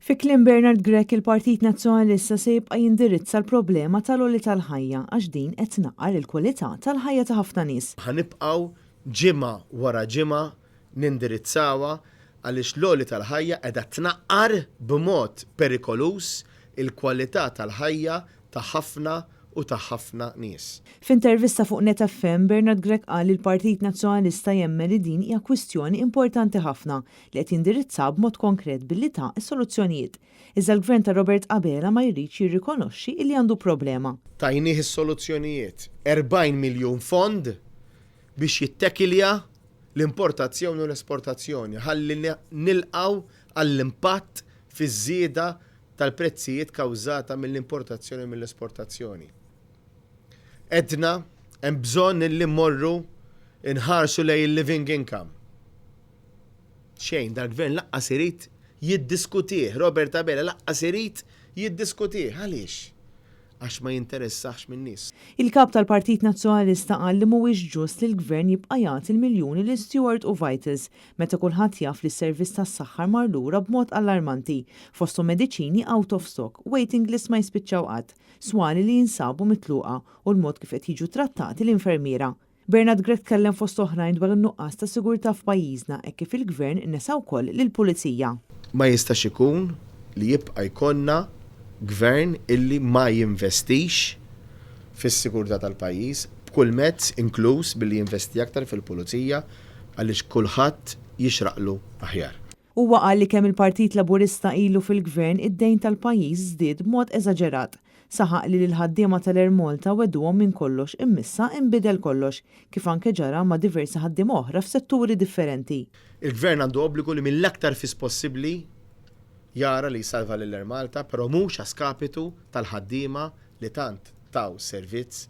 Fi kliem Bernard Grech il-Partit Nazzjonalista se jibqa' jindirizza l-problema tal-għoli tal-ħajja għax din qed tnaqqar il-kwalità tal-ħajja ta' ħafna nies. Ħa nibqgħu ġimgħa wara ġimgħa nindirizzawha għaliex l-għoli tal-ħajja qiegħda tnaqqar b'mod perikoluż il-kwalità tal-ħajja ta' ħafna u ta' ħafna nies. F'intervista fuq Net FM, Bernard Grech qal li l-Partit Nazzjonalista jemmen li din hija kwistjoni importanti ħafna li qed jindirizzaha b'mod konkret billi ta s-soluzzjonijiet. Iżda l-Gvern ta' Robert Abela ma jridx jirrikonoxxi illi għandu problema. Tajnih is-soluzzjonijiet, 40 miljun fond biex jittekilja l-importazzjoni u l-esportazzjoni ħalli nilqgħu għall-impatt fiż-żieda tal-prezzijiet kawżata mill-importazzjoni u mill-esportazzjoni. Għedna hemm bżonn illi mmorru nħarsu lejn il-living income. Xejn, dal-gvern laqqas irid jiddiskutih, Robert Abela laqqas irid jiddiskutih. Għaliex? Għax ma jinteressahx min-nies. Il-Kap tal-Partit Nazzjonalista qal li mhuwiex ġust li l-Gvern jibqa' jagħti l-miljuni lil Steward u Vitals meta kulħadd jaf li s-servizz tas-saħħa mar lura b'mod allarmanti, fosthom mediċini out of stock, waiting lists ma jispiċċaw qatt, swali li jinsabu mitluqa u l-mod kif qed jiġu trattati l-infermiera. Bernard Grech tkellem fost oħrajn dwar in-nuqqas ta' sigurtà f'pajjiżna hekk kif il-Gvern nesa wkoll lill-Pulizija. Ma jistax ikun li jibqa' jkollna Gvern illi ma jinvestix fis-sigurtà tal-pajjiż b'kull mezz inkluż billi jinvesti aktar fil-Pulizija għaliex kulħadd jixraqlu aħjar. Huwa qal li kemm il-Partit Laburista ilu fil-Gvern id-dejn tal-pajjiż żdied b'mod eżaġerat. Saħaq li lill-ħaddiema tal-Air Malta wegħduhom minn kollox imma issa inbidel kollox, kif anke ġara ma' diversi ħaddiema oħra f'setturi differenti. Il-Gvern għandu obbligu li mill-aktar fis possibbli jara li jsalva lil Air Malta, però mhux a skapitu tal-ħaddiema li tant taw servizz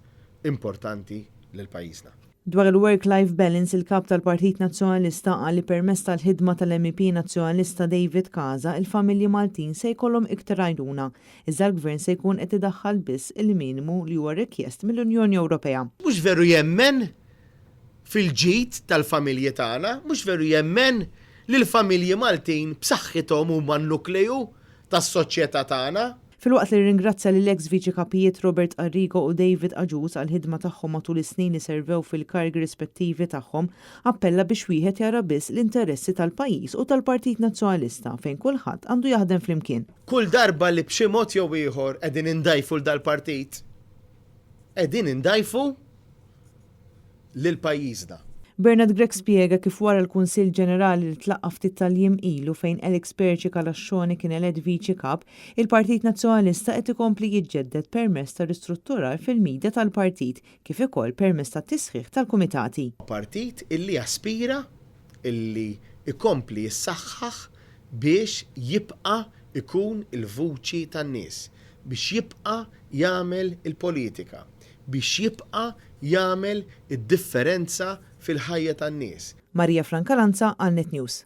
importanti lil pajjiżna. Dwar il-work life balance il-Kap tal-Partit Nazzjonalista qal li permezz tal-ħidma tal-MEP Nazzjonalista David Casa il-familji Maltin se jkollhom iktar għajnuna, iżda l-Gvern se jkun qed idaħħal biss il-minimu li huwa rikjest mill-Unjoni Ewropea. Mhux veru jemmen fil-ġid tal-familji tagħna, mhux veru jemmen li l-familji Maltin b'saħħithom huma n-nukleju tas-soċjetà tagħna. Filwaqt li rringrazzja lill-eks Viċi Kapijiet Robert Arrigo u David Agius għall-ħidma tagħhom matul is-snin li servew fil-karigi rispettivi tagħhom, appella biex wieħed jara biss l-interessi tal-pajjiż u tal-Partit Nazzjonalista fejn kulħadd għandu jaħdem flimkien. Kull darba li b'xi mod jew ieħor qegħdin indgħajfu 'l dal-partit, qegħdin indgħajfu lil pajjiżna. Bernard Grech spjega kif wara l-Kunsill Ġenerali li tlaqqa' ftit tal-jiem ilu fejn Alex Perci Calascione kien elett Viċi Kap, il-Partit Nazzjonalista qed ikompli jiġġedded permezz ta' ristrutturar fil-media tal-partit kif ukoll permezz tat-tisħiħ tal-kumitati. Partit illi jaspira illi jkompli jissaħħaħ biex jibqa' jkun il-vuċi tan-nies, biex jibqa' jagħmel il-politika, biex jibqa' jagħmel id-differenza fil-ħajja tan-nies. Maria Francalanza għal Net News.